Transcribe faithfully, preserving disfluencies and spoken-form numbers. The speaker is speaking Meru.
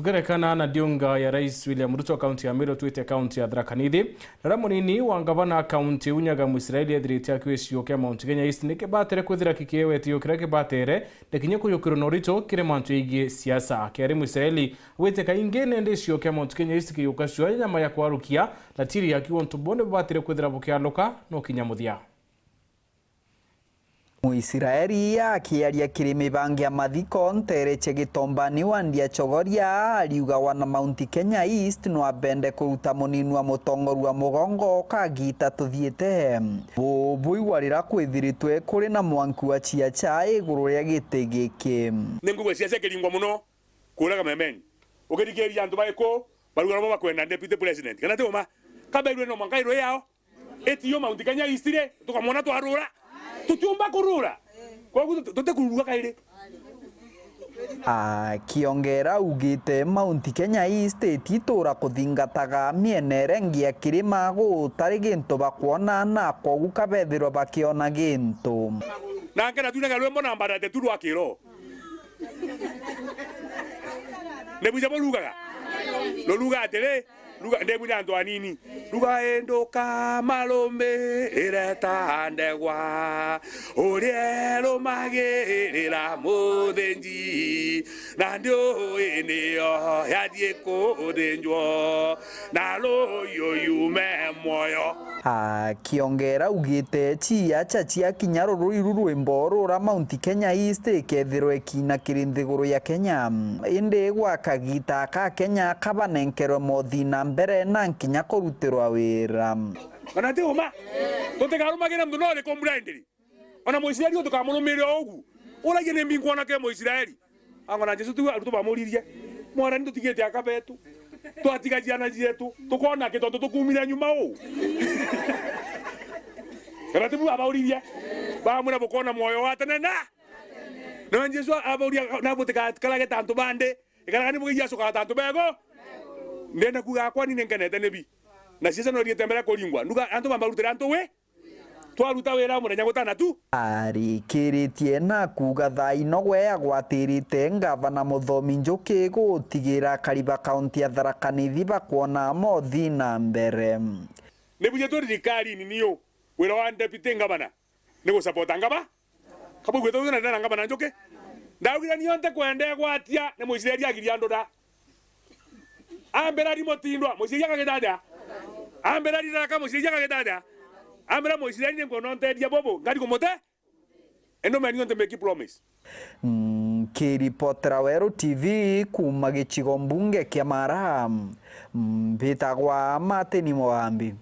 Kugerekana na ndiunga ya Rais William Ruto, kaunti ya Meru twite kaunti ya Tharaka Nithi, na uria munini wa ngavana kaunti iu Nyaga Mwisraeli ethirite akiwa gicigo kia Mount Kenya East nikibatere kwithira kikiewe tio kiria kibatere na kinya kuyukirwa na urito kiri mantu yegii siasa. Kiari Mwisraeli augite kaingi nende gicigo kia Mount Kenya East kiyuka cua nyama ya kwarukia na tiri ya kiu untu bone bubatire kwithira bukialuka no kinya muthia. Mwisraeli akiaria kiri mibangi ya mathiko nteere cia Gitombani wa Ndia Chogoria, ariuga wana Mount Kenya East no abende kuruta munini wa mutongoria wa mugongo kagita tuthiite. Bubu igwa rira kwithiritwe kuri na mwanki wa ciaca iguru ria giti giki. Ni ngugwe ciaca ikiringwa muno kuuraga memeni. Ukithikiriria antu baiku baruga nabo bakwenda deputy president. Kana ti uma? Kaberwe no mwanka irwe yao. Itiyo Mount Kenya East ri, tukamwona twarura. Tutiumba kurura. Koguo tut-, tutikururua kairi. Akiongera augite Mount Kenya East ititura kuthingataga mienere ngi ya kirima gutari gintu bakwona na kogu kabethirwa bakiona gintu. Na nkena tuinaga rwimbo na mbarate tu rwa kiro. Ni buja burugaga? Ruruga atiri, ruga, ndebwire antu anini. Ruga induka marumirire ta ndegwa, uria irumagirira muthinji, na ndiui niyo yathii kuthinjwo, na ruyu yume mwoyo. Akiongera augite ciaca ciakinya rururi ru rwimbo rura Mount Kenya East ikethirwa ikina kiri nthiguru ya Kenya. Indi gwa kagita ka Kenya kabanenkerwe mothi na mbere na nkinya kurutirwa wira. Kana ti uma? Tutikarumagire muntu no uriku blindly. Ona Muisraeli uyu tukamurumire o ugu. Uragia ni mbi nkwona ke Muisraeli. Ang'o na Jesu tu aruto bamuririe. Mwarani tutigite aka betu. Twatiga ciana cietu. Tukona ki tontu tukumire nyuma u? Kana tibu abauririe. Bamwira bukona mwoyo wa tene na. Na Jesu abauria na butikakarage tantu bande. Ikaraga ni bugigia cukaga tantu bego. Ndenda kuga akwa ni nkenete ni bi. Na ciaca no riete mbere kuringwa. Nduga antu bambarutira antu wi. Twaruta wira muthenya gutana tu. Arikiritie na kuuga thaa ino gwe agwatirite ngavana Muthomi Njuki gutigira akari ba kaunti ya Tharaka Nithi bakwona mothi na mbere. Ni buje turi thirikarini niu wira wa deputy ngavana ni gusapota ngava. Kabugwite uyu na ndana ngavana Njuki. Ndaugire nio nte kwenda gwatia ni Muisraeli agiria ndura. Ambira ri Mutindwa, Muisraeli akagita atia? Ambira ri Raka, Muisraeli akagita atia? Ambira Muisraeli ni nkwona unteethia bubu, ngari kumute? Endo meni unte make promise. Nkiripotera Weru T V kuuma gicigo mbunge kia Mara, mbitagwa Martin Mugambi.